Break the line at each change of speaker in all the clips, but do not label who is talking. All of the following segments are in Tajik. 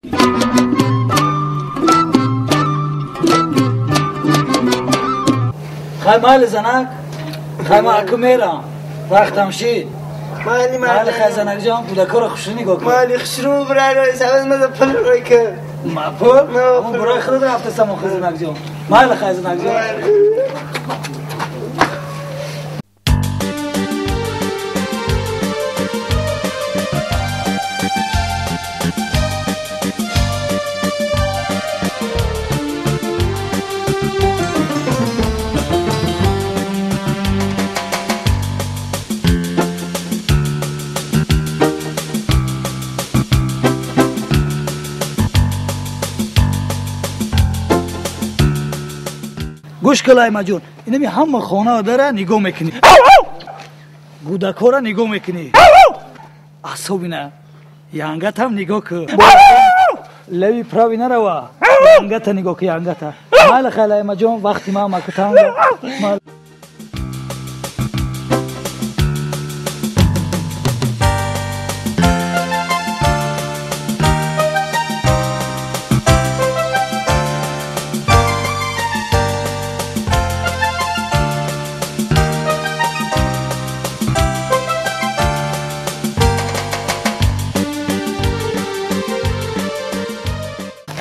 Хай майли занак, хай ман аку мерам. Вақтам шид.
Майли
майли хай занак ҷон, кӯдакҳоро хушрӯ нигоҳ кун.
Майли хушрӯ брай, саваз маза пул рой кун.
Ма пул? Ҳамон барои худат рафтасам охи занак ҷон. Майли хай занак ҷон. Гӯш кун Лаймаҷон, инами ҳама хона дара нигоҳ мекунӣ, гӯдакҳоро нигоҳ мекунӣ, асобина янгатам нигоҳ кун, лави прави нарава, янгата нигоҳ кун, янгата. Майли хай Лаймаҷон, вақти ман макутанга.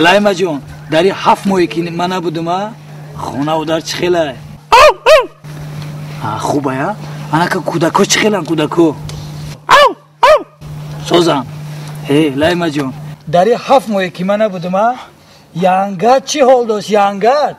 Лаймаҷон, дар ин 7 моҳе ки ман набудума, хонаву дар чӣ хелай? Хубая? Анака кӯдакҳо чӣ хеланд кӯдакҳо? Созам. Э, Лаймаҷон, дар ин 7 моҳе ки ман набудума, янгат чӣ ҳол дошт, янгат?